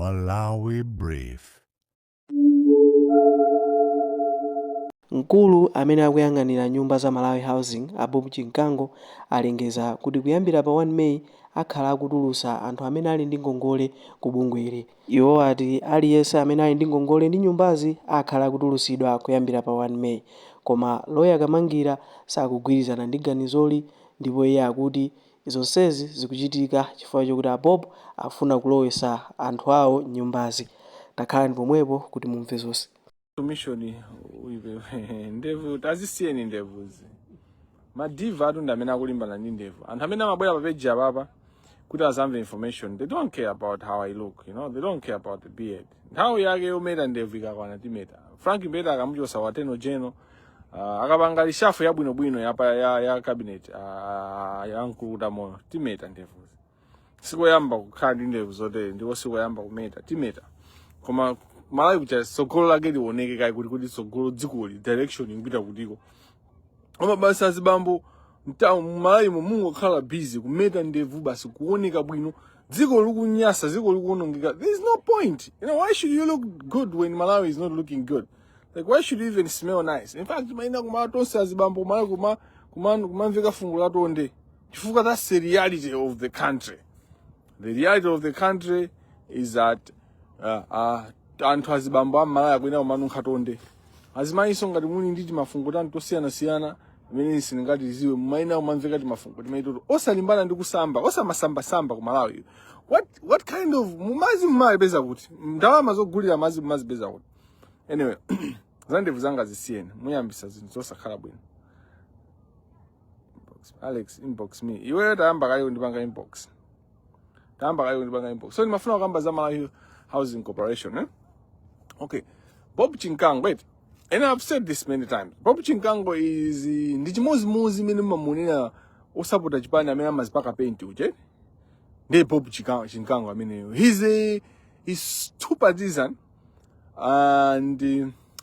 Malawi Brief. Mkulu amene akuyang'anira nyumba za Malawi Housing a Bob Chinkango alengeza kuti kuyambira pa 1 May akhala akutulusa anthu amene ali ndi ngongole ku bungweli. Iwo ati aliyense amene ali ndi ngongole ndi nyumbazi akhala akutulusidwa kuyambira pa 1 May. Koma Loya Kamangira sakugwirizana ndi ganizoli ndipo iye akuti zonsezi zikuchitika chifukwa chokuti a Bob akufuna kulowesa anthu awo m'nyumbazi. Takhalani pomwepo kuti mumve zonse. Mission uipe ndevu, tazisiyeni ndevuzi. Madiva atu ndi amene akulimbana ndi ndevu. Anthu amene amabwera pa page apapa kuti azamve information, they don't care about how I look. They don't care about the beard. Nthawi yake yometa ndevu ikakwana timeta. Frank Mbeta akamuchosa wa attorney general, akapanga reshuffle yabwinobwino yapa ya cabinet, ya Mkulukuta Moyo, timeta ndevuzi. Sikoyamba kukhala ndi ndevu zotere ndipo sikoyamba kumeta, timeta. Koma Malawi kucha tsogolo lake lioneke kayi kuti tsogolo dzikoli direction ikupita kutiko. Koma basi azibambo Malawi mungokhala busy kumeta ndevu basi kuoneka bwino, dziko likunyasa, dziko likuonongeka. There is no point. Why should you look good when Malawi is not looking good? Like, why should you even smell nice? In fact, maina kuma tonse azibambo Malawi kumamveka fungo la tonde, chifukwa that's the reality of the country. The reality of the country is that anthu azibambo am'Malawi akuyenera kumanunkha tonde. Azimayinso ngati muli ndi timafungo tanu tosiyanasiyana imene sindingatiziwe, mumayenera kumamveka timafungo timaitoto. Osalimbana ndi kusamba, osamasambasamba ku Malawi. What kind of mumazi mumapeza kuti ndalama zogulira mazi mumazipeza kuti? Anyway, za ndevu zanga zisiyeni, muyambisa zinthu zosakhala bwino. Inbox. Alex, inbox me. Iweyo tayamba kale kundipanga inbox, tayamba kale kundipanga inbox. So ndimafuna kukamba za Malawi Housing Corporation, eh? Okay, Bob Chinkango, wait, and I've said this many times, Bob Chinkango is ndi chimozimozi imene mumamunena osapota chipani amene amazipaka paint uje. Ndiye Bob Chinkango ameneyo. He's too partisan and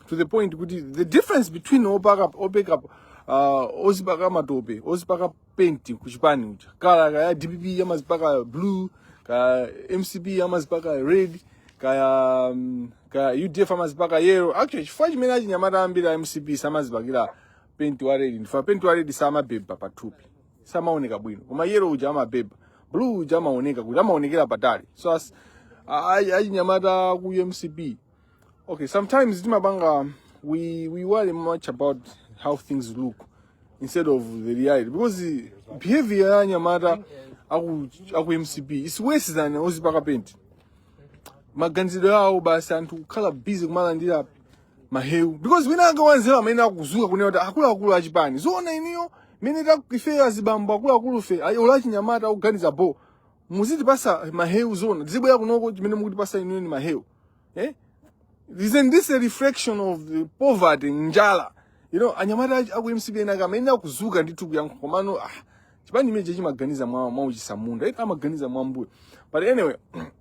to the point kuti the difference between opaka opeka ozipaka matope, ozipaka paint kuchipani uja, kala kaya DPP amazipaka blue, kaya MCP amazipaka red, kaya UDF amazipaka yellow. Actually, chifukwa chimene achinyamata ambiri a MCP samazipakira paint wa red, ndifa paint wa red samabeba pathupi, samaoneka bwino, koma yellow uja amabeba, blue uja amaoneka kuti amaonekera patali. So as achinyamata ku MCP, okay, sometimes timapanga we worry much about how things look instead of the reality, because the behavior ya anyamata aku MCP is worse than ozipaka paint. Maganizidwe awo basi anthu kukhala busy kumalandira mahewu, because wina anga wanzeru amene akuzuka kunena kuti akuluakulu achipani, zoona iniyo mene ife azibambo akuluakulu fe ola achinyamata akuganiza bo muzitipasa mahewu, zoona tizibwera kunoko chimene mukutipasa inuyo ni mahewu, eh? Isn't this a reflection of the poverty, njala? Anyamata aku MCP ena amene akuzuka ndithu kuyankha, komano chipani chimenechi chimaganiza mwa uchisamunda eti, amaganiza mwambuyo. But anyway,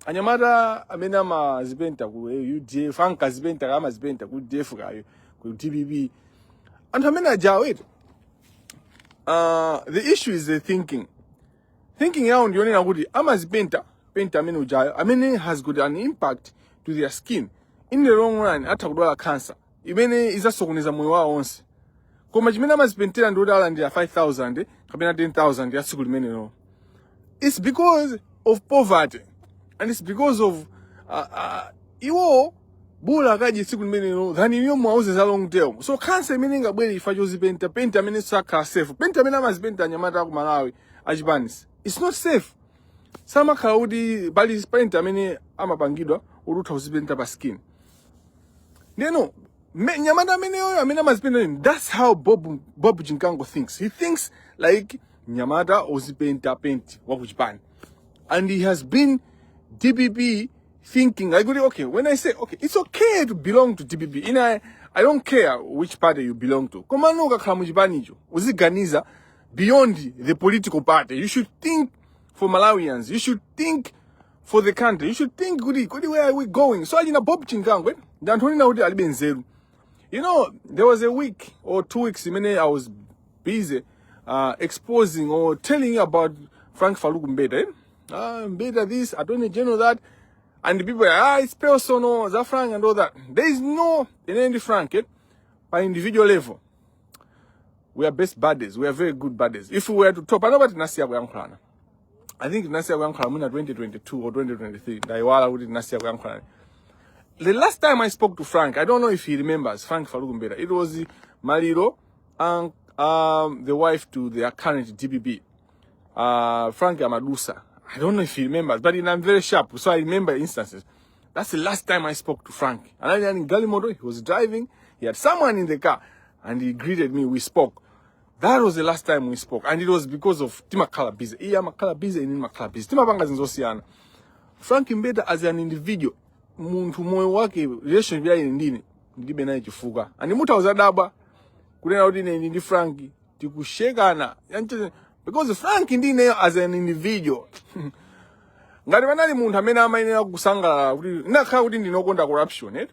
anyamata amene amazipenta ku UDF, ankazipenta, amazipenta ku UDF kayo ku DPP, anthu amene ajawo eti, the issue is the thinking. Thinking yawo ndionena kuti amazipenta penta amene ujayo amene has got an impact to their skin. In the long run atha kudwala cancer imene izasokoneza moyo wawo onse, koma chimene amazipentera ndi kuti alandira 5000 kapena 10,000 ya tsiku limenelo. It's because of poverty and it's because of iwo bola akadye tsiku limenelo than iwo mwauze za long term. So cancer imene ingabwere ifa chozipenta penta amene sakhala safe, penta amene amazipenta anyamata aku Malawi achipanisi, it's not safe. Samakhala kuti pali penta amene amapangidwa kuti utha kuzipenta pa skin. Ndeno nyamata ameneyoyo amene amazipenta, that's how Bob Chinkango thinks. He thinks like nyamata ozipenta paint wakuchipani, and he has been DPP thinking like kuti, okay, when I say, okay, it's okay to belong to DPP, I don't care which party you belong to, komano ukakhala muchipanicho uziganiza beyond the political party. You should think for Malawians, you should think for the country, you should think kuti where are we going? So achina Bob Chinkango ndi anthu onena kuti alibe nzeru. There was a week or 2 weeks imene I was busy exposing or telling you about Frank Faluku Mbeta, eh? Mbeta this, Attorney General that. And the people are, "Ah, it's personal, za Frank and all that." There is no, ine ndi Frank, eh, pa individual level we are best buddies, we are very good buddies. If we were to talk panopa, tinasiya kuyankhulana. I think tinasiya kuyankhulana mwina 2022 or 2023, ndayiwala kuti tinasiya kuyankhulana. The last time I spoke to Frank, I don't know if he remembers, Frank Faluku Mbeta, it was maliro and the wife to the current DPP, Frank Amadusa. I don't know if he remembers, but I'm very sharp, so I remember instances. That's the last time I spoke to Frank. And then in galimoto, he was driving, he had someone in the car, and he greeted me, we spoke. That was the last time we spoke, and it was because of timakhala busy. Iye amakhala busy, ine ndimakhala busy. Timapanga zinthu zosiyana. Frank Mbeta as an individual, munthu moyo wake, relationship ya ine ndine, ndilibe naye chifukwa. And mutawuzadabwa kunena kuti ine ndi Frank tikushekana. Because Frank ndi ineyo as an individual, ngati panali munthu amene amayenera kusangalala kuti ndinakhala kuti ndinokonda corruption, eh?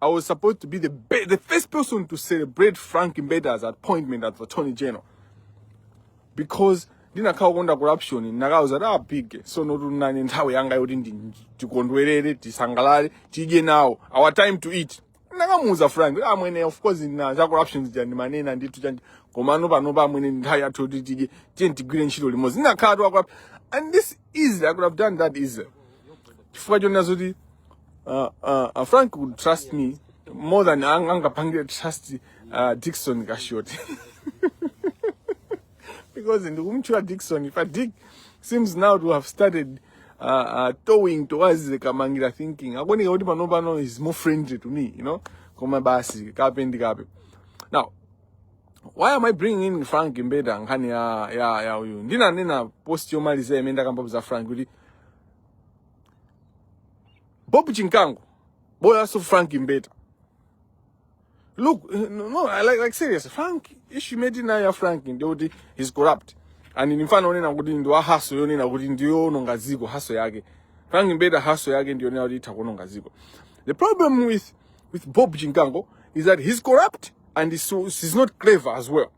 I was supposed to be the first person to celebrate Frank Mbeta's appointment as Attorney General, because ndinakhala kukonda corruption, ndakauza kuti, "Ah, big, so notu nani nthawi yanga yoti tikondwerere, tisangalale, tidye nawo, our time to eat." Ndakamuuza Frank, "Amwene, of course na za corruption zija ndimanena ndithu chanji, komano pano pamwene nthawi yathu yoti tidye, tiye tigwire ntchito limodzi." Ndinakhala tu akwa, and this easily, I could have done that easily, chifukwa chonena zoti Frank would trust me more than angapangire trust Dixon Kashoti, because ndikumchula Dixon if Dick seems now to have started towing towards the Kamangira thinking. Akuoneka kuti pano pano is more friendly to me. Koma basi, kape ndi kape. Now, why am I bringing in Frank Mbeta nkhani ya uyu? Ndinanena post yomaliza imene ndakamba za Frank kuti Bob Chinkango, bolanso Frank Mbeta. Look, no, I like serious. Frank, issue imene tinayo ya Frank ndiyoti he's corrupt. And ni mfano onena kuti ndi wa hustle, yonena kuti ndiyononga dziko hustle yake. Frank Mbeta hustle yake ndiyonena kuti itha kuononga dziko. The problem with Bob Chinkango is that he's corrupt and he's not clever as well.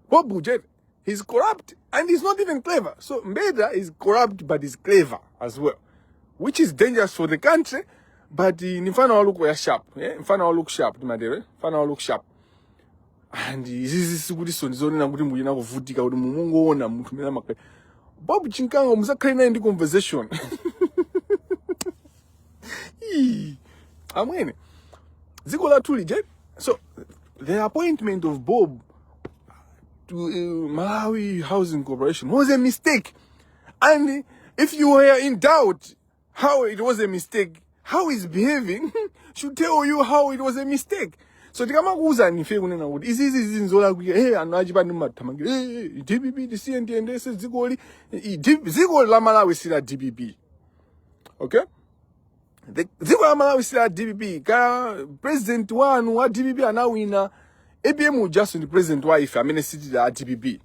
Bob Ujet, he's corrupt and he's not even clever. So Mbeta is corrupt but is clever as well, which is dangerous for the country. But ni mfano wa look ya sharp, eh? Mfano wa look sharp, timadere, mfano wa look sharp. And izizi sikuti so ndizonena kuti muyina kuvutika kuti mumungoona munthu mene amakhala. Bob Chinkango muzakhale naye ndi conversation. Ii, amwene, dziko lathu lije. So the appointment of Bob to Malawi Housing Corporation was a mistake. And if you were in doubt how it was a mistake, how he's behaving should tell you how it was a mistake. So tikamakuwuzani ife kunena kuti izi izi izi nzolakwika, hey, anthu achipani mumathamangira, hey, DPP tisiye ndiyendese dzikoli. Dziko la Malawi si la DPP. Okay? Dziko la Malawi si la DPP. Ka president wanu wa DPP anawina, APM ujaso ndi president wa ife amene sitili a DPP.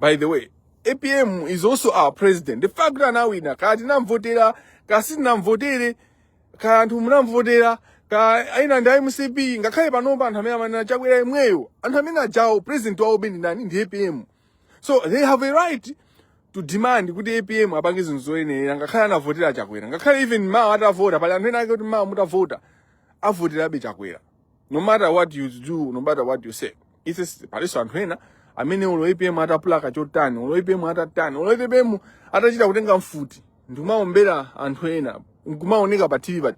By the way, APM is also our president. The fact that anawina, kaya tinamvotera, kaya sitinamvotere, kaya anthu munamvotera, ka aina ndi MCP, ngakhale panopa anthu amene amanena Chakwera imweyo, anthu amene ajawo president wawo ndi ndani? Ndi APM. So they have a right to demand kuti APM apange zinthu zoyenera, ngakhale anavotera Chakwera, ngakhale even mawa atavota, pali anthu ena ake kuti mawa mutavota avoterabe Chakwera, no matter what you do, no matter what you say. Ise palinso anthu ena amene ulo APM atapulaka chotani, ulo APM atatani, ulo APM atachita kutenga mfuti ndikumaombera anthu ena nkumaoneka pa TV, but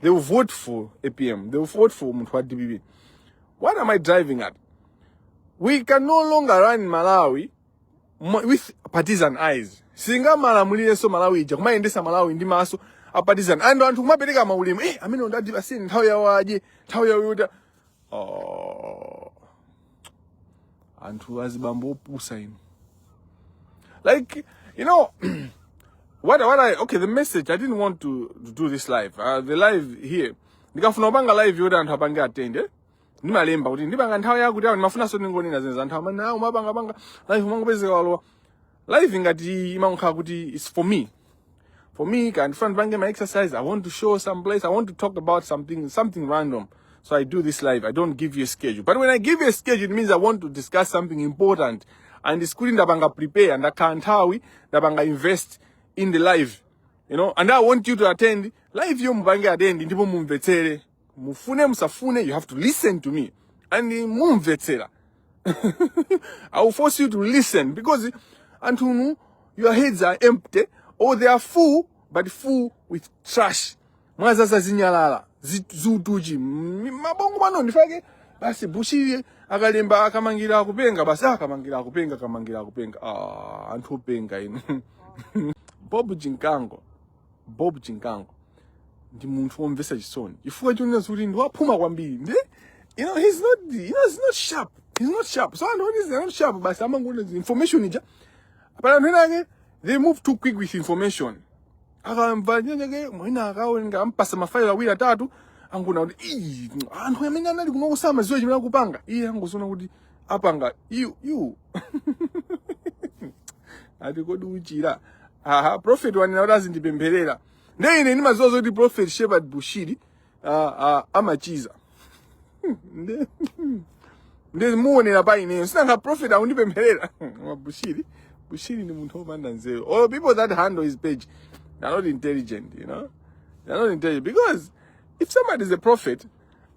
they will vote for APM, they will vote for munthu wa DPP. What am I driving at? We can no longer run Malawi with partisan eyes. Singamalamulirenso Malawi ija, kumayendesa Malawi ndi maso a partisan, and anthu kumapereka maulemu, eh, amene ndati asini nthawi yawo adye, nthawi yawo yota. Oh, anthu azibambo opusa inu. Like, you know what I, okay, the message, I didn't want to do this live, the live here. Ndikafuna kupanga live yoti anthu apange attend, eh? Ndimalemba kuti ndipanga nthawi yakuti awo, ndimafunanso ndingonena zinthu anthu amene awo mapanga panga live, umangopezeka walowa live ngati imakhala kuti it's for me. Kan ndifuna ndipange my exercise, I want to show some place, I want to talk about something, something random, so I do this live. I don't give you a schedule, but when I give you a schedule, it means I want to discuss something important and it's kuti ndapanga prepare, ndakhala nthawi, ndapanga invest in the live. And I want you to attend live yo, mupange attend ndipo mumvetsere. Mufune musafune, you have to listen to me and mumvetsera. I will force you to listen because anthu, your heads are empty or they are full, but full with trash. Mwazaza zinyalala, zutuchi mabongo pano. Ndifake basi Bushiri akalemba akamangira akupenga basi, akamangira akupenga, akamangira akupenga. Ah, anthu openga inu. Bob Chinkango, Bob Chinkango ndi munthu womvetsa chisoni chifukwa chonena kuti ndi waphuma kwambiri. Ndi he's not he's not sharp, he's not sharp. So anthu oti they're not sharp basi amangona information ija. But anthu ena ake, they move too quick with information. Akamva chinachake, mwina akawerenga, ampasa mafailo awiri atatu, angona kuti, "Ii, anthu amene anali kunoko samadziwa chimene akupanga." Iye angoziona kuti apanga iyu iyu ati, "Kodi uchira?" Aha, prophet wanena kuti azindipempherera. Nde ine ndimadziwa zoti Prophet Shepherd Bushiri amachiza. Nde muonera pa ineyo, sinanga prophet akundipempherera. Koma Bushiri, Bushiri ndi munthu wopanda nzeru. All people that handle his page, they're not intelligent. They're not intelligent because if somebody is a prophet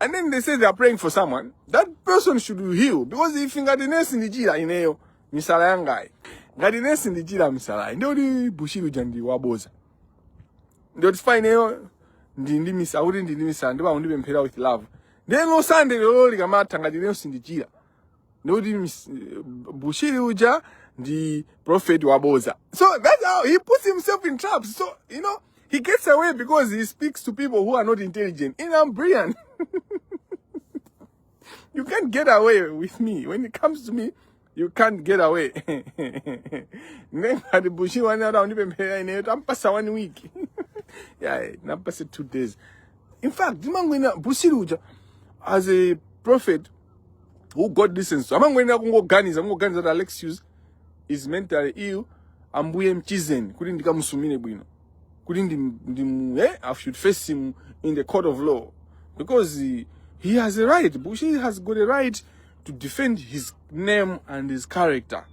and then they say they are praying for someone, that person should heal. Because if ngati ine sindichira ineyo misala yangayi, ngati ine sindichira misalayi, ndikuti Bushiri uja ndi waboza. Ndikuti fa ineyo ndi misala, kuti ndi misala, ndipo akundipemphera with love. Ndeno Sunday lero likamatha, ngati ineyo sindichira, ndikuti Bushiri uja ndi prophet waboza. So that's how he puts himself in traps. So he gets away because he speaks to people who are not intelligent, and I'm brilliant. You can't get away with me. When it comes to me, you can't get away. Ngati Bushiri wanena undipemphera ineyo, tampasa one week, yeah, nampasa 2 days. In fact, ndimangwena Bushiri uja as a prophet who God listens to, amangwenera kungoganiza kuti Alexius is mentally ill, Ambuye mchizeni kuti ndikamusumire bwino, kuti I should face him in the court of law because he has a right. Bushiri has got a right to defend his name and his character.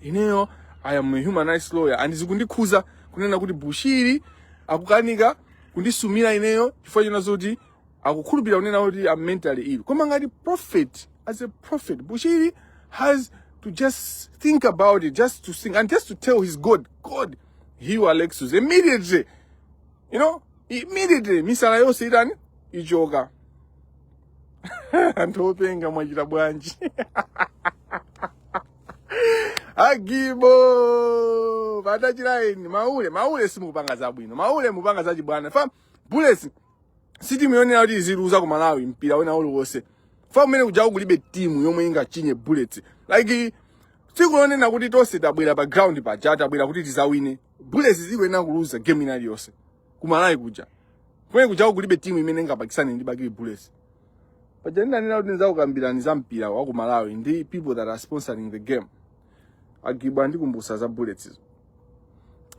Ineyo, I am a human rights lawyer and zikundikhuza kunena kuti Bushiri akukanika kundisumira ineyo chifukwa china zoti akukhulupirira kunena kuti I'm mentally ill. Koma ngati prophet, as a prophet, Bushiri has to just think about it, just to think and just to tell his God, "God, heal Alexis immediately." Immediately misala yonse itani? Ichoka. Anthu openga, mwachita bwanji? Agibo patachiraini maule, maule simukupanga zabwino, maule mupanga zachibwana. Fa Bullets si timu yonena kuti iziluza ku Malawi mpira wena uliwonse. Fa kumene kujaku kulibe timu yomwe ingachinye Bullets. Like tsiku lonena kuti tonse tabwera pa ground paja, tabwera kuti tizawine, Bullets zikuyenera kuluza game ina iliyonse ku Malawi kuja. Kumene kujaku kulibe timu imene ingapakisane ndi Bakili Bullets. Paja ndinanena kuti ndizakukambirani za mpira wa ku Malawi ndi people that are sponsoring the game. Agibo andikumbusa za Bullets izo.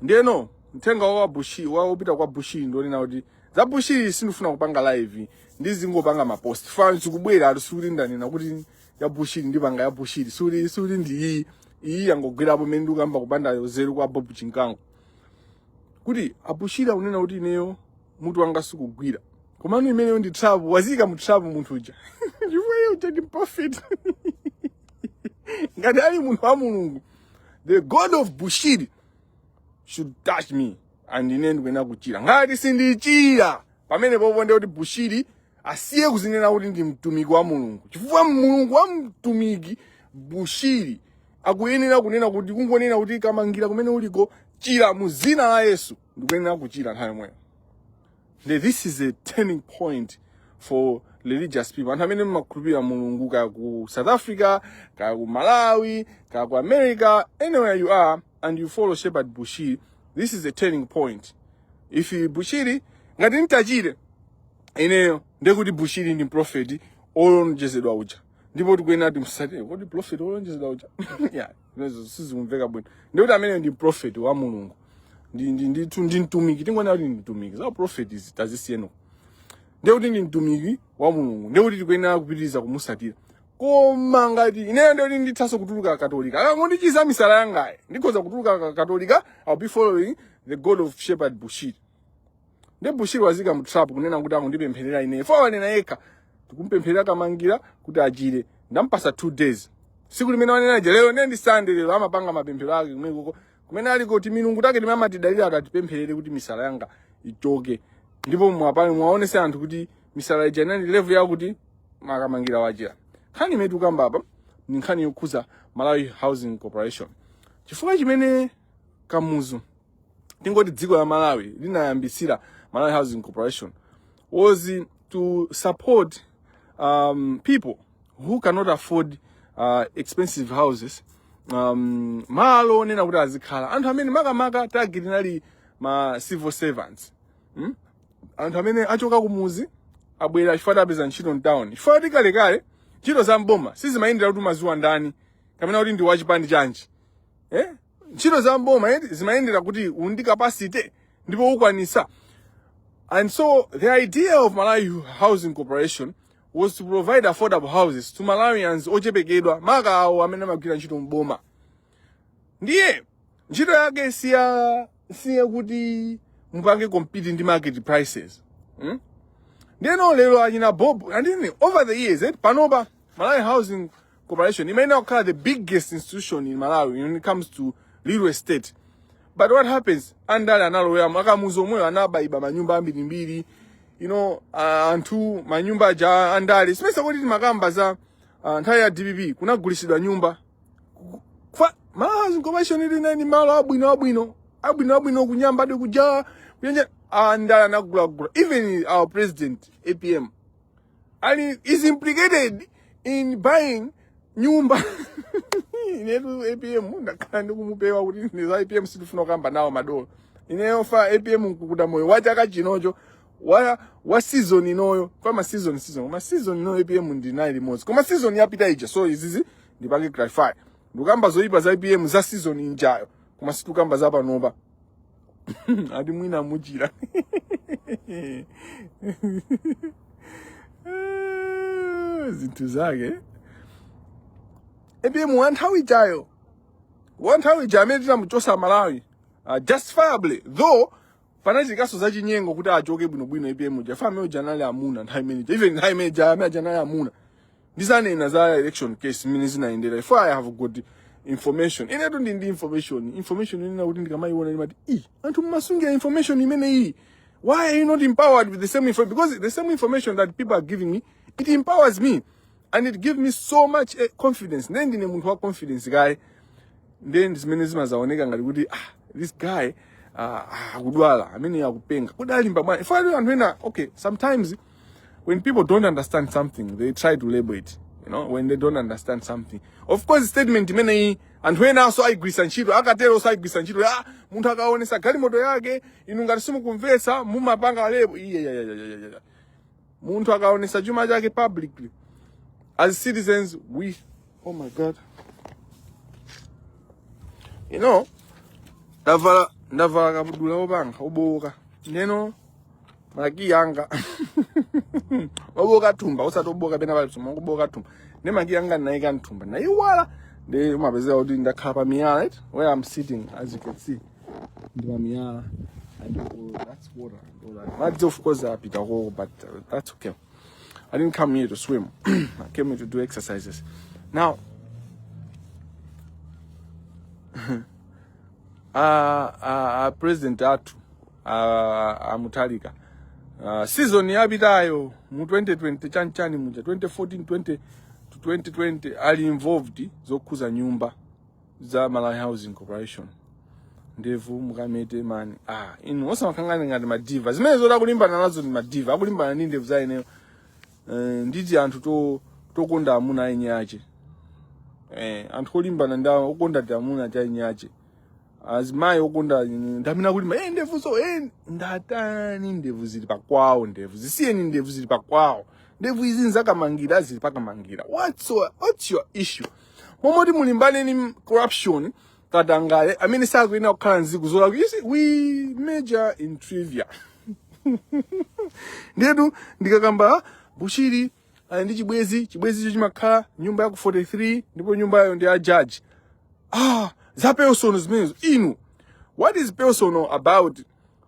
Ndiyeno mthenga wa Bushiri, wa upita kwa Bushiri, ndionena kuti za Bushiri sindifuna kupanga live, ndizingopanga mapost. Fa zikubwera atu, sikuti ndanena kuti ya Bushiri ndipanga ya Bushiri, sikuti ndi iyi iyi yangogwerapo mmene ndikuyamba kupanda zeru kwa Bob Chinkango. Kuti aBushiri akunena kuti ineyo mutu wanga sikugwira, komano imeneyo ndi trap, wazika mu trap munthu uja, chifukwa iye uja ndi prophet. Ngati ali munthu wa Mulungu, the God of Bushiri should touch me and ine ndikuyenera kuchira. Ngati sindichira, pamene popo ndi kuti Bushiri asiye kuzinena kuti ndi mtumiki wa Mulungu, chifukwa Mulungu wa mtumiki Bushiri akuyenera kunena kuti, kungonena kuti, "Kamangira kumene uliko, chira mu zina la Yesu," ndikuyenera kuchira nthawi yomweyo. This is a turning point for religious people. Anthu amene mumakhulupirira Mulungu, kaya ku South Africa, kaya ku Malawi, kaya ku America, anywhere you are and you follow Shepherd Bushiri, this is a turning point. If Bushiri, ngati ntachire ineyo, ndekuti Bushiri ndi prophet olonjezedwa uja, ndipo tikuyenera timusatire. Kodi prophet olonjezedwa uja, yeah, inezo sizikumveka bwino. Ndikuti amene ndi prophet wa Mulungu, ndi mtumiki, tingonena kuti ndi mtumiki. Za prophet izi tazisiyeno. Ndekuti ndi mtumiki wa Mulungu, ndekuti tikuyenera kupitiriza kumusatira. Koma ngati ineyo, ndekuti ndithaso kutuluka Katolika, akangondichiza misala yangayi, ndikhoza kutuluka Katolika. I'll be following the God of Shepherd Bushiri. Nde Bushiri waziika mu trap kunena kuti akundipempherera ineyo. Fo wanena yekha, tikumpempherera Kamangira kuti achire. Ndampasa 2 days. Siku limene wanena je lero ndi Sunday, lero amapanga mapemphero ake kumene kumene aliko, kuti milungu take timene amatidalira kuti atipempherere kuti misala yanga ichoke. Ndipo mwapano mwaonese anthu kuti misala ija inali level yakuti Kamangira wachira. Nkhani imene tikukamba apa ndi nkhani yokhuza Malawi Housing Corporation. Chifukwa chimene Kamuzu, tingoti dziko la Malawi, linayambisira Malawi Housing Corporation was to support people who cannot afford expensive houses, malo onena kuti azikhala anthu amene makamaka target inali ma civil servants, Anthu amene achoka kumuzi abwera chifukwa apeza ntchito mtown, chifukwa kuti kalekale ntchito za mboma sizimayendera kuti umaziwa ndani kapena kuti ndi wachipani chanji, eh? Ntchito za mboma zimayendera kuti uli ndi capacity ndipo ukwanisa. And so the idea of Malawi Housing Corporation was to provide affordable houses to Malawians ochepekedwa, maka awo amene amagwira ntchito mboma. Ndiye ntchito yake siya kuti mupange compete ndi market prices, Ndiyeno lero achina Bob andini, over the years, panopa Malawi Housing Corporation imayenera kukhala the biggest institution in Malawi when it comes to real estate. But what happens? Andale analowera, aKamuzu omweyo anabayiba manyumba ambirimbiri, anthu manyumba aja andale simesa kuti timakamba za nthawi ya DPP kunagulisidwa nyumba kwa Malawi Housing Corporation ili nani, malo abwino abwino abwino abwino kunyamba de kuja kuyenja, andale anagulagula. Even our president APM ali is implicated in buying nyumba. Inetu APM ndakhala ndikumupewa kuti ndi za APM sitifuna kukamba nawo madolo. Ineyo fa APM nkukuta moyo wa chaka chinocho, wa season inoyo, kwa ma season season ma season inoyo APM ndinayi limodzi, koma season yapita ija. So izizi ndipange clarify, ndikamba zoyipa za APM za season injayo, koma sitikamba za panopa. Ati mwina muchira zinthu zake. APM wa nthawi ijayo, wa nthawi ija amene tinamuchosa Malawi justifiably though, panachitikanso zachinyengo kuti achoke bwinobwino APM uja. Fa amene uja anali amuna nthawi imene ija, even nthawi imene ija amene aja anali amuna. Ndizanena za election case mmene zinayendera if I have got information. Inetu ndi information inena kuti ndikamayiona ndimati, i anthu mumasungira information imene iyi, why are you not empowered with the same info? Because the same information that people are giving me, it empowers me and it gives me so much confidence. Then ndine munthu wa confidence guy. Then zimene zimazaoneka ngati kuti, ah, this guy akudwala, amene akupenga, kodi alimba bwana? If anthu ena, okay, sometimes when people don't understand something, they try to label it when they don't understand something. Of course, statement imeneyi anthu ena aso ayigwisa ntchito, akatero ayigwisa ntchito. Ah, munthu akaonesa galimoto yake, inu ngati simukumvetsa mumapanga label. Iye yeah, yeah. Munthu akaonesa chuma chake publicly, as citizens we, oh my God, ndavala kabudula opanga obowoka, ndeno makiyi anga obowoka thumba, osati obowoka pena pali soma, obowoka thumba, ndi makiyi anga ndinayika mthumba, nayiwala. Ndi umapezeka kuti ndakhala pa miyala, right where I'm sitting, as you can see, ndi pa miyala and that's water and all that. Madzi of course apita koko, but that's okay. I didn't come here to swim. I came here to do exercises. Now, president athu aMutharika, season yapitayo mu 2020 chanchani muja, 2014 20 to 2020, ali involved zokhuza nyumba za Malawi Housing Corporation. Ndevu mukamete mani. Ah, inu osamakhangani ngati madiva zimene zoti akulimbana nazo ndi madiva akulimbana ndi ndevu za ineyo. Nditi anthu tokonda amuna eni ache, anthu olimbana ndi okonda ndi amuna cha eni ache, azimayi okonda ndamina kulimba ndevu zo, ndatani? Ndevu zili pakwawo, ndevu zisiyeni, ndevu zili pakwawo, ndevu izi nzakamangira, zili pakamangira. What's your issue? Momoti mulimbane ni corruption, katangale amene sakuyenera kukhala nziku zola. You see, we major in trivia. Ndetu ndikakamba Bushiri ali ndi chibwezi, chibwezicho chimakhala nyumba ya ku 43, ndipo nyumbayo ndi ya judge. Ah, za personal zimenezo. Inu What is personal about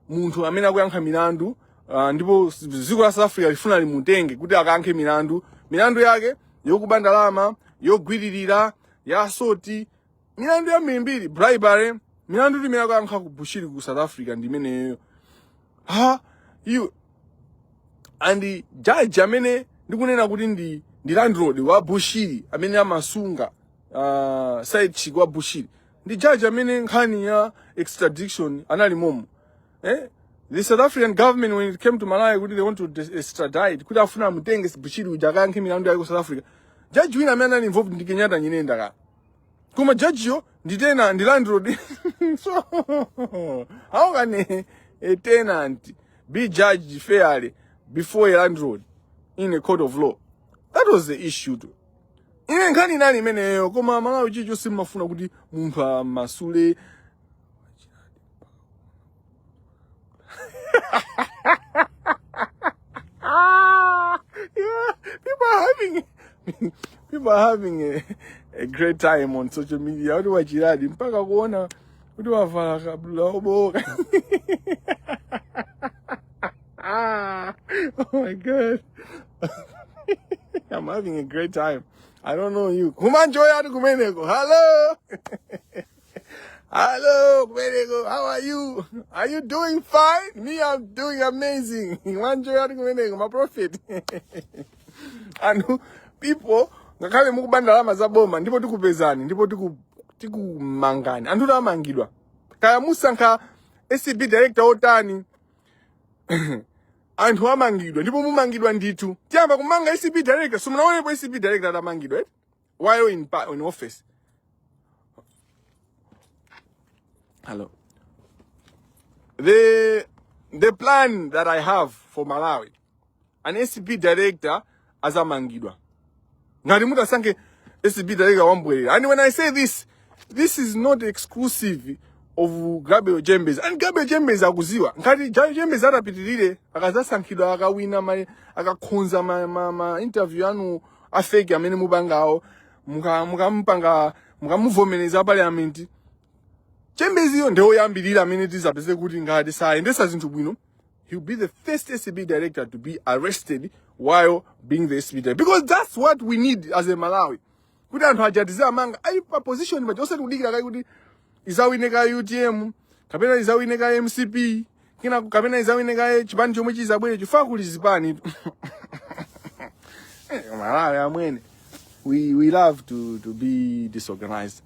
munthu amene akuyankha milandu, ndipo dziko la South Africa lifuna limutenge kuti akayankhe milandu, milandu yake yokuba ndalama, yogwiririra, ya assault, milandu yambirimbiri, bribery, milandu imene akuyankha ku Bushiri ku South Africa ndi imeneyo. Ha, you and judge amene ndikunena kuti ndi landlord wa Bushiri amene amasunga side chick wa Bushiri ndi judge amene nkhani ya extradition anali momo, eh? The South African government, when it came to Malawi kuti they want to extradite, kuti afuna amutenge Bushiri uja akayankhe milandu yake ku South Africa, judge wina amene anali involved ndi Kenyatta Nyirenda ka, koma judge yo ndi tenant, ndi landlord. So how can a tenant be judged fairly before a landlord in a court of law? That was the issue too. Ine nkhani inali imeneyo, koma Malawi chicho simmafuna kuti munthu amasule. Ah, yeah, people are having a great time on social media. Kuti wachiradi mpaka kuona kuti wavala kabudula oboka. Ah, oh my God. I'm having a great time. I don't know you. Kumanjoya ati kumeneko. Hello. Hello, kumeneko. How are you? Are you doing fine? Me, I'm doing amazing. Kumanjoya ati kumeneko, my prophet. And people, ngakhale mukuba ndalama za boma, ndipo tikupezani, ndipo tikumangani. Anthu amangidwa. Kaya musankha ACB director otani, anthu amangidwa ndipo mumangidwa ndithu. Tiyamba kumanga ACB director. Simunaonepo ACB director atamangidwa, eh? While in office. Hello. The plan that I have for Malawi, an ACB director azamangidwa. Ngati mutasankhe ACB director wambwerera. And when I say this, this is not exclusive of Gabriel Chembezi. And Gabriel Chembezi akuziwa. Ngati Gabriel Chembezi atapitirire, akazasankhidwa, akawina, akakhonza ma interview anu a fake amene mupangawo, mukampanga, mukamuvomereza parliament. Chembeziyo ndi woyambirira amene tizapeze kuti ngati sayendesa zinthu bwino, he'll be the first ACB director to be arrested while being the ACB director. Because that's what we need as a Malawi. Kuti anthu aja tizamanga ali pa position paja, osati kudikira kai kuti izawine ka UTM kapena izawine ka MCP kina kapena izawine ka chipani chomwe chizabwere, chifukwa kuli zipani. Malawi amwene, we love to be disorganized.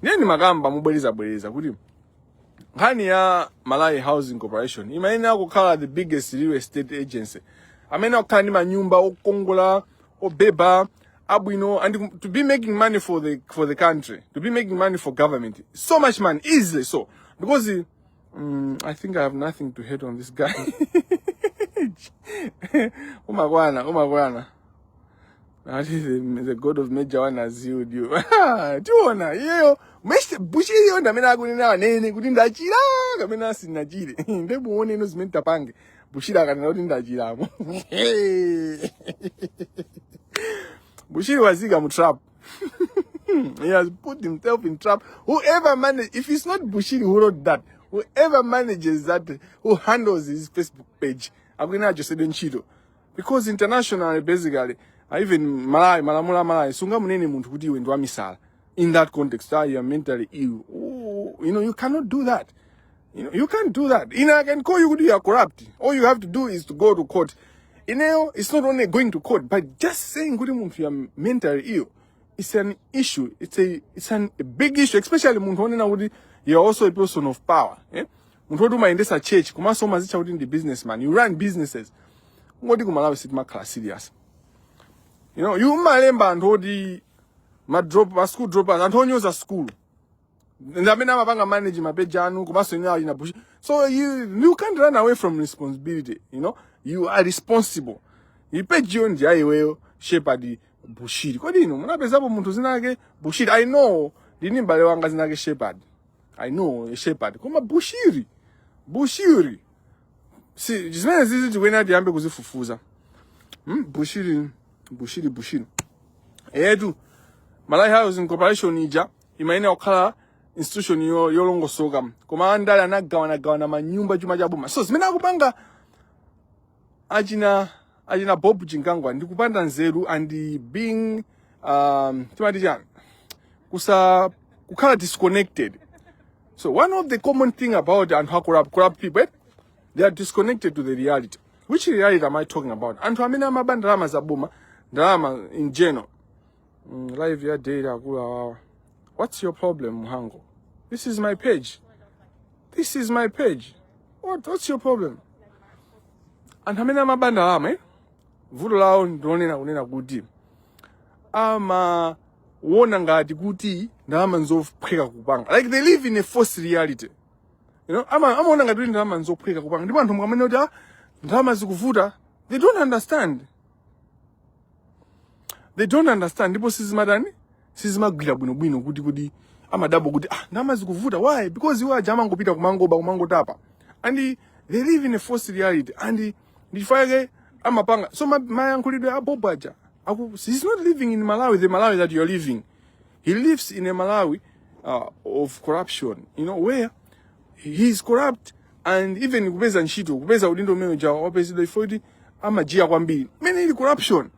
Ndiye ndimakamba mubwereza bwereza kuti nkhani ya Malawi Housing Corporation imayenera kukhala the biggest real estate agency amene akukhala ndi manyumba okongola, obeba, abwino, and to be making money for the country, to be making money for government, so much money easily. So because I think I have nothing to hate on this guy. Umakwana, umakwana. That is the God of Major One has healed you. Tiona iyeyo Bushiri iyo ndamene akunena anene kuti ndachira kapena asinachire. Ndemuone ino zimene tapange. Bushiri akanena kuti ndachiramo. Bushiri wazika mu trap. He has put himself in trap. Whoever manage, if it's not Bushiri who wrote that, whoever manages that, who handles his Facebook page, akunena achosedwe ntchito. Because internationally, basically, even Malawi, malamulo a Malawi, sungamunene munthu kuti iwe ndi wamisala. In that context, you are mentally ill. Oh, you cannot do that. You can't do that. I can call you kuti you are corrupt. All you have to do is to go to court. It's not only going to court, but just saying kuti munthu you are mentally ill. It's an issue. It's a big issue, especially munthu onena kuti you are also a person of power. Eh? Munthu woti umayendesa church, komanso umazitcha kuti ndi businessman. You run businesses. Ngoti ku Malawi sitimakhala serious. You umalemba anthu oti ma drop, ma school droppers, anthu onyoza school. Ndi amene amapanga manage ma page anu, komanso inu ali na Bushiri. So you can't run away from responsibility. You are responsible. I page yo ndi ayiweyo, Shepherd Bushiri. Kodi inu munapezapo munthu zina ake Bushiri? I know ndini m'bale wanga zina ake Shepherd. I know a Shepherd. Koma Bushiri. Bushiri. Si zimene zizi tikuyenera tiyambe kuzifufuza. Bushiri, Bushiri, Bushiri. Etu Malawi Housing Corporation ija imayenera kukhala Institution yolongosoka, koma andale anagawanagawana manyumba, chuma cha boma. So zimene akupanga achina Bob Chinkangwa ndi kupanda nzeru and being timati chani, kusa kukhala disconnected. So one of the common thing about anthu a corrupt people, eh? They are disconnected to the reality. Which reality am I talking about? Anthu amene amaba ndalama za boma, ndalama in general. Live ya daily, akulu awawa. What's your problem, Muhango? This is my page. This is my page. What's your problem? Anthu amene amaba ndalama, eh? Vuto lawo ndionena kunena kuti amaona ngati kuti ndalama nzophweka kupanga, like they live in a false reality. Amaona ngati kuti ndalama nzophweka kupanga, ndipo anthu mukamene kuti, "Ah, ndalama zikuvuta," they don't understand. They don't understand, ndipo sizimatani, sizimagwira bwinobwino kuti amadabwa kuti, "Ah, ndalama zikuvuta, why?" Because iwo aja amangopita kumangoba, kumangotapa, and they live in a false reality, and ndifake amapanga. So mayankhulidwe a Bob aja he's not living in Malawi, the Malawi that you're living. He lives in a Malawi of corruption where he is corrupt, and even kupeza ntchito, kupeza udindo umene uja wapezedwa ifo kuti amajiya kwambiri mene ili corruption.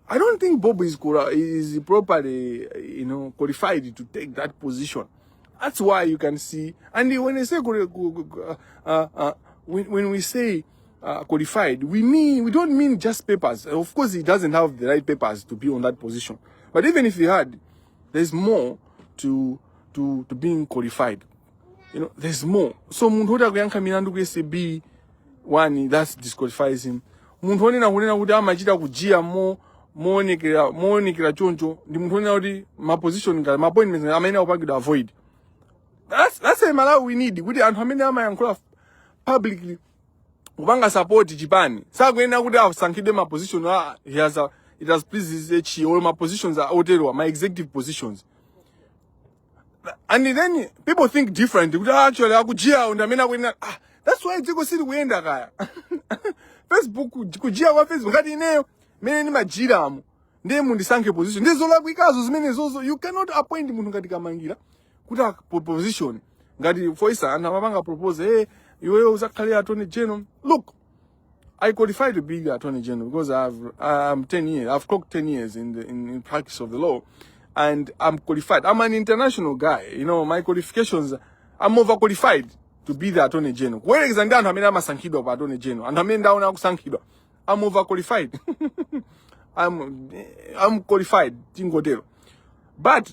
I don't think Bob is properly qualified to take that position. That's why you can see, and when I say when we say qualified, we don't mean just papers. Of course, he doesn't have the right papers to be on that position. But even if he had, there's more to being qualified. There's more. So munthu woti akuyankha milandu ku ACB, one, that disqualifies him. Munthu onena kunena kuti amachita kujiya mo moonekera choncho ndi munthu onena kuti ma position ngati ma appointments amene akupangidwa avoid. That's a Malawi we need, kuti anthu amene amayankhula publicly kupanga support chipani sakuyenera kuti asankhidwe ma position. Ah, he has a, it has pleased his or ma positions are oterowa, ma executive positions, and then people think different kuti actually akujiya ndi amene akuyenera. Ah, that's why dziko sili kuyenda. Kaya Facebook, kujiya kwa Facebook, ngati ineyo mene ndimajiramo, ndiye mundisankhe position, ndiye zolakwikazo zimene zozo. You cannot appoint munthu ngati Kamangira kuti position ngati, for instance, anthu amapanga propose, "Hey, iweyo uzakhale attorney general." Look, I qualify to be the attorney general because I'm 10 years, I've clocked 10 years in practice of the law, and I'm qualified. I'm an international guy. My qualifications, I'm overqualified to be the attorney general. Kuwerekeza ndi anthu amene amasankhidwa pa attorney general, anthu amene ndaona akusankhidwa, I'm overqualified. I'm qualified, tingotero. But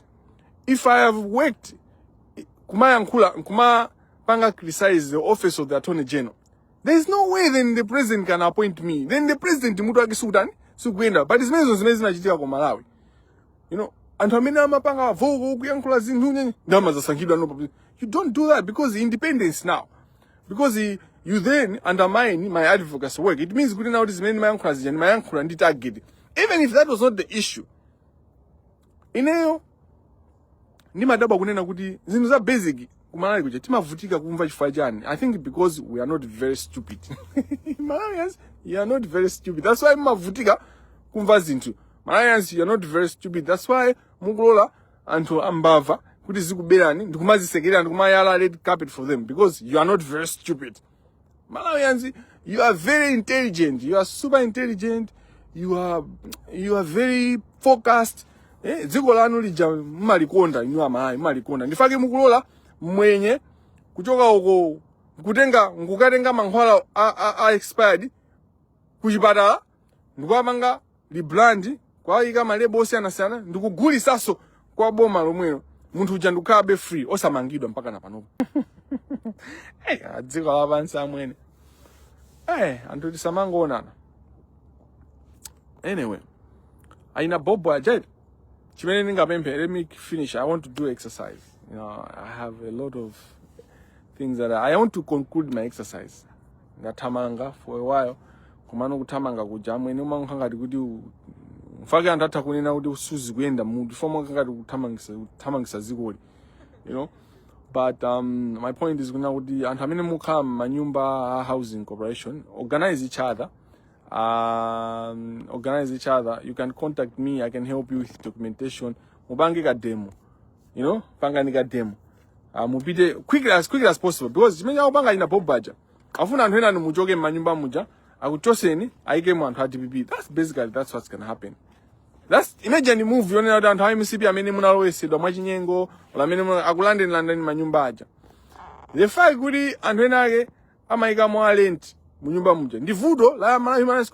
if I have worked kumayankhula, kumapanga criticize the office of the attorney general, there is no way then the president can appoint me. Then the president mutu wake sukutani, sukuyenda. But zimenezo zimene zinachitika ku Malawi. Anthu amene amapanga vocal kuyankhula zinthu nyenye ndama zasankhidwa. No, you don't do that, because independence now, because you then undermine my advocacy work. It means kuti now kuti zimene ndimayankhula zija ndimayankhula ndi target, even if that was not the issue. Ineyo ndimadabwa kunena kuti zinthu za basic kuMalawi kuja timavutika kumva chifukwa chani. I think because we are not very stupid. Malawians, you are not very stupid. That's why mumavutika kumva zinthu. Malawians, you are not very stupid. That's why mukulola anthu ambava kuti zikuberani ndikumazisekerera, ndikumayala red carpet for them, because you are not very stupid. Malawians, you are very intelligent. You are super intelligent. You are very focused. Eh, dziko lanu lija mmalikonda inu Amalawi, mmalikonda. Ndifake mukulola mwenye kuchoka uko kutenga nkukatenga mankhwala a expired kuchipatala, ndikuwapanga rebrand, kwayika ma label osiyanasiyana, ndikugulisaso kwa boma lomwelo. Munthu uja ndikukhalabe free, osamangidwa mpaka na panopo. Hey, dziko lapansi amwene. Hey, anthu tisamangoonana. Anyway, aina Bobo ajaid, chimene ndingapemphe, let me finish. I want to do exercise. I have a lot of things that I want to conclude my exercise. Ndathamanga for a while, komano kuthamanga kuja amwene umankha ngati kuti mfake anthu atha kunena kuti suzi kuyenda mutu foma ngati kuthamangisa dzikoli. But my point is kunena kuti anthu amene mukhala m'manyumba a housing corporation, organize each other, organize each other. You can contact me, I can help you with documentation. Mupange ka demo, pangani ka demo. Mupite quickly, as quickly as possible, because chimene akupanga ina Bob aja, afuna anthu ena muchoke m'manyumba muja, akuchoseni, ayikemo anthu a DPP. That's basically, that's what's gonna happen. That's imagine move yonena kuti anthu a MCP amene munalowesedwa mwachinyengo or amene akulandeni landeni manyumba aja. The fact kuti anthu ena ake amayikamo a rent munyumba muja ndi vuto la Malawi Human Rights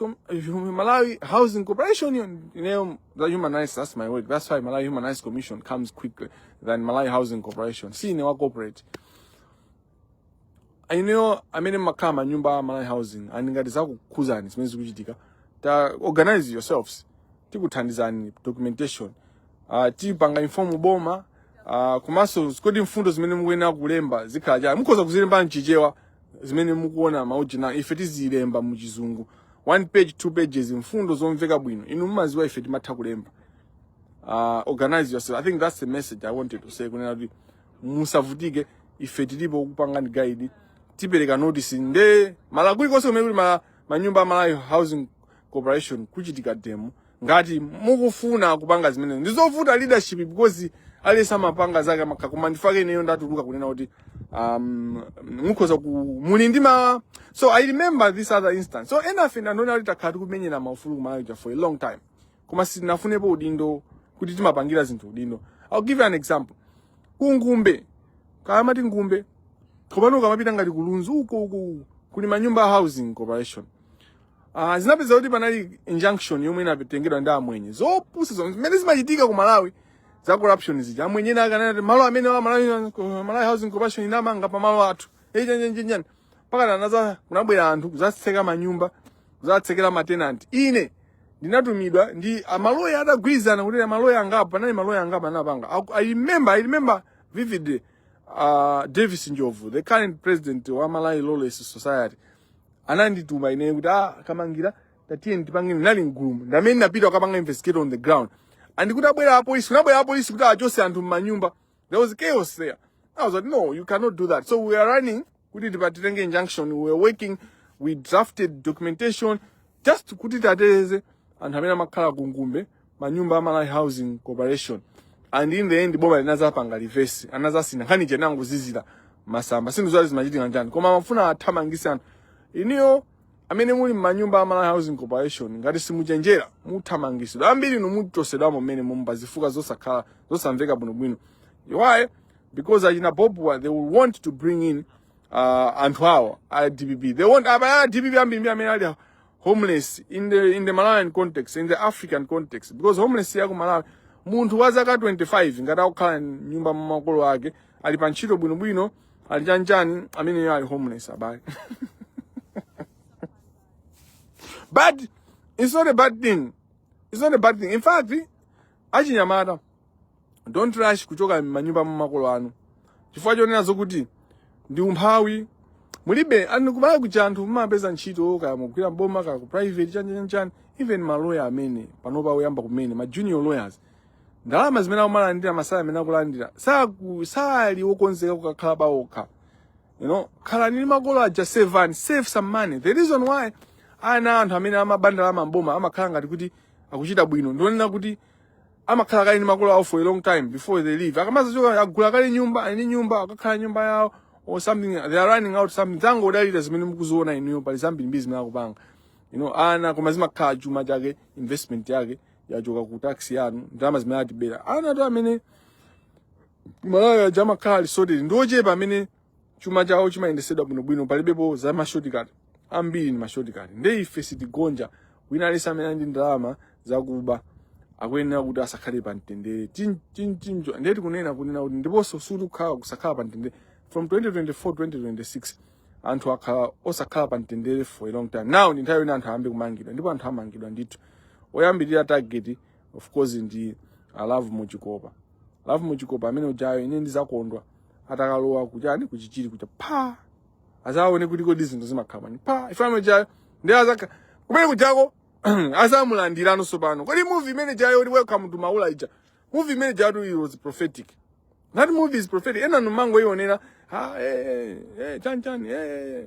Malawi Housing Corporation. The human rights, that's my work. That's why Malawi Human Rights Commission comes quickly than Malawi Housing Corporation. Si ine wa corporate. Ineyo amene mmakhala manyumba a Malawi Housing and ngati zakukhuzani zimene zikuchitika, ta organize yourselves, tikuthandizani documentation, tipanga inform boma, komanso kodi mfundo zimene mukuyenera kulemba zikhala chani. Mukhoza kuzilemba mchichewa zimene mukuona maujina, ife tizilemba muchizungu, one page, two pages, mfundo zomveka bwino. Inu mumaziwa ife timatha kulemba. Organize yourself. I think that's the message I wanted to say, kunena kuti musavutike, ife tilipo kupangani guide, tipereka notice nde mala kulikonse kumene kuli manyumba a Malawi Housing Corporation kuchitika demo. Ngati mukufuna kupanga zimene ndizovuta leadership, because aliyense amapanga zake amakha, koma ndifake ineyo ndatuluka kunena kuti mukhoza ku muli ndi ma. So I remember this other instance. So enafe ndandiona kuti takhala tikumenyera maufulu kumalawi for a long time, koma sitinafunepo udindo kuti timapangira zinthu udindo. I'll give you an example. Kungumbe, kaya ngumbe, komano ukamapita ngati kulunzu uko uko kuli manyumba a housing corporation. Zinapeza kuti panali injunction yomwe inatengedwa ndi amwenye. Zopusa zimene zimachitika ku Malawi za corruption zija. Amwenye ena akanena kuti malo amene wa Malawi Housing Corporation inamanga pa malo athu echenjenjenjani, mpaka anaza kunabwera anthu kuzatseka manyumba, kuzatsekera ma tenant. Ine ndinatumidwa ndi amaloya atagwirizana kuti amaloya angapo, panali maloya angapo anapanga. I remember vividly, Davis Njovu, the current president wa Malawi Lawless Society, anandituma ine kuti, "Ah, Kamangira, tatiye ndipange." Ndinali mgulumu ndamene ndapita kukapanga investigate on the ground, and kuti abwera apolisi, kunabwera apolisi kuti achose anthu mmanyumba. There was chaos there. I was like, "No, you cannot do that." So we are running kuti tipatitenge injunction. We were working, we drafted documentation just kuti tateteze anthu amene amakhala ku Ngumbe, manyumba a Malawi Housing Corporation. And in the end boma linazapanga reverse, anazasina nkhani chenangozizira masamba. Sindizwali zimachitika njani, koma amafuna athamangise anthu. Iniyo amene muli m'manyumba a Malawi Housing Corporation, ngati simuchenjera muthamangisidwa. Ambiri inu muchosedwamo mmene mumba zifuka zosakhala zosamveka bwinobwino. Why? Because achina Bob, they will want to bring in anthu awo a DPP. They want aba a DPP ambiri amene ali homeless in the Malawian context, in the African context, because homeless ya ku Malawi, munthu wa zaka 25 ngati akukhala nyumba mmakolo ake, ali pa ntchito bwinobwino, ali chanchani, ameneyo ali homeless, abale. But it's not a bad thing, it's not a bad thing. In fact, achinyamata, don't rush kuchoka m'manyumba mmakolo anu chifukwa chonena zokuti ndi umphawi mulibe. Anu kumalawi kuja anthu mumapeza ntchito, kaya mugwira mboma, kaya ku private, chani chani chani. Even maloya amene panopa oyamba kumene, ma junior lawyers, ndalama zimene akumalandira, ma salary amene akulandira, sali wokonzeka kukakhala pawokha. Khalani ndi makolo aja, save and save some money. The reason why ana anthu amene amaba ndalama mboma amakhala ngati kuti akuchita bwino, ndionena kuti amakhala kale ndi makolo awo for a long time before they leave. Akamazachoka agula kale nyumba, ali ndi nyumba, akakhala nyumba yawo or something. They are running out something. Zangodalira zimene mukuziona inuyo, pali zambiri zimene akupanga ana, koma zimakhala chuma chake, investment yake yachoka ku tax yanu, ndalama zimene atibera. Ana to amene Malawi aja amakhala ali sorted ndi ochepa amene chuma chawo chimayendesedwa bwinobwino, palibepo za ma shortcut. Ambiri ni ma shortcut. Nde ife sitigonja. Wina aliyense amene ali ndi ndalama zakuba akuyenera kuti asakhale pa mtendere. Chinjo ndiye tikunena kunena kuti ndiponso sutikukhala kusakhala pa mtendere from 2024 2026. Anthu akhala osakhala pa mtendere for a long time now. Ndi nthawi ina anthu ayambe kumangidwa, ndipo anthu amangidwa ndithu. Oyambirira target, of course, ndi Love Muchikopa. Love Muchikopa amene ujayo, ine ndizakondwa atakalowa kuchani, kuchichiri kucha pa, azaone kuti kodi zinthu zimakhala bwanji pa ife amene jayo. Ndi azaka kumene kujako azamulandiranso pano. Kodi movie imene jayo kuti "Welcome to Maula" ija, movie imene jayo, it was prophetic. That movie is prophetic. Ena numango ionera, ah, eh, eh, chan chan, eh, eh.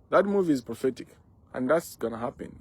That movie is prophetic and that's gonna happen.